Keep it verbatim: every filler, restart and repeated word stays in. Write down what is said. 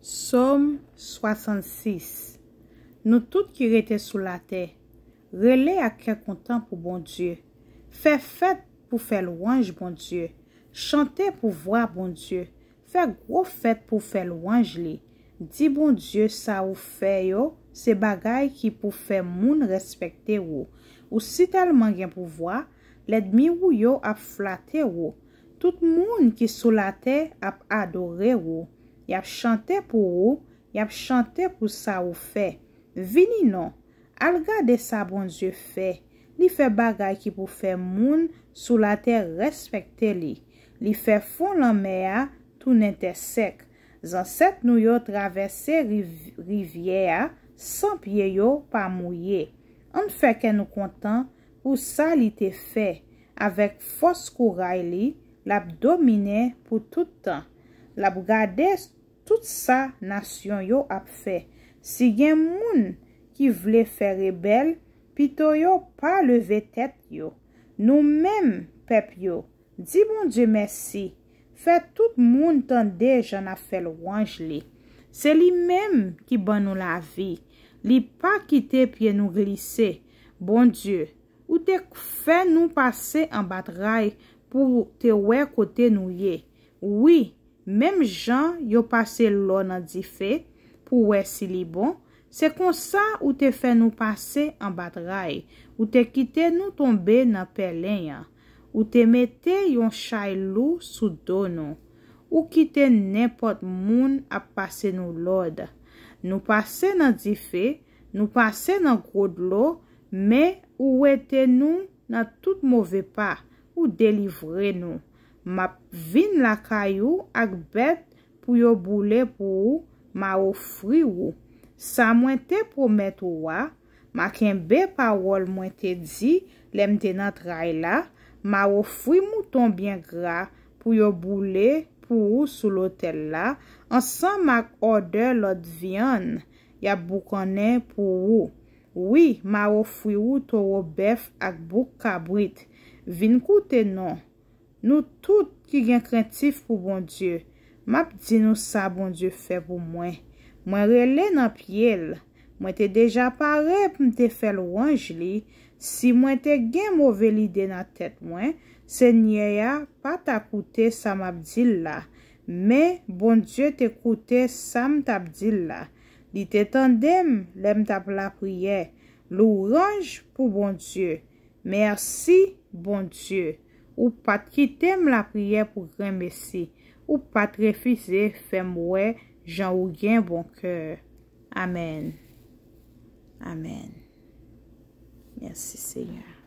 Sòm swasannsis. Nou tout ki rete sou latè, rele ak kè kontan pou Bondye. Fè fèt pou fè lwanj Bondye. Chante pou vwa Bondye. Fè gwo fèt pou fè lwanj li. Di Bondye sa ou fè yo se bagay ki pou fè moun respekte ou. Ou sitèlman gen pouvwa, lènmi ou yo ap flate ou. Tout moun ki sou latè ap adore ou. Y ap chante pou ou, y ap chante pou sa ou fè. Vini non, al gade sa Bondye fè. Li fè bagay ki pou fè moun sou latè respekte li. Li fè fon lanmè a tounen tè sèk. Zansèt nou yo travèse riv- rivyè a san pye yo pa mouye. Ann fè kè nou kontan pou sa li te fè. Avèk fòs kouray li, l ap domine pou tout tan. L ap gade tout sa nasyon yo ap fè. Si gen moun ki vle fè rebèl, pito yo pa leve tèt yo. Nou menm, pèp yo, di Bondye mèsi. Fè tout moun tande jan n ap fè lwanj li. Se li menm ki ban nou lavi. Li pa kite pye nou glise. Bondye, ou te fè nou pase anba tray pou te wè kote nou ye. Wi, menm jan yo pase lò nan dife pou wè si li bon, se konsa ou te fè nou pase anba tray. Ou te kite nou tonbe nan pèlen an. Ou te mete yon chay lou sou do nou. Ou kite nenpòt moun ap pase nou lòd. Nou pase nan dife, nou pase nan gwo dlo, men ou wete nou nan tout move pa, ou delivre nou. M ap vin lakay ou ak bèt pou yo boule pou ou, m a ofri ou. Sa mwen te pwomèt ou a, m a kenbe pawòl mwen te di lè m te nan tray la, m a ofri mouton byen gra pou yo boule pou ou sou lotèl la, ansanm ak odè lòt vyann y ap boukannen pou ou. Wi, m a ofri ou towo bèf ak bouk kabrit. Vin koute non, nou tout ki gen krentif pou Bondye. M ap di nou sa Bondye fè pou mwen. Mwen rele nan pye l. Mwen te deja pare pou m te fè lwanj li. Si mwen te gen move lide nan tèt mwen, Senyè a pa ta koute sa m ap di l la. Men Bondye te koute sa m t ap di l la. Li te tande m lè m t ap lapriyè. Lwanj pou Bondye. Mèsi, Bondye. Ou pa t kite m lapriyè pou grenmesi. Ou pa t refize fè m wè jan ou gen bon kè. Amèn. Amèn. Mèsi, Senyè.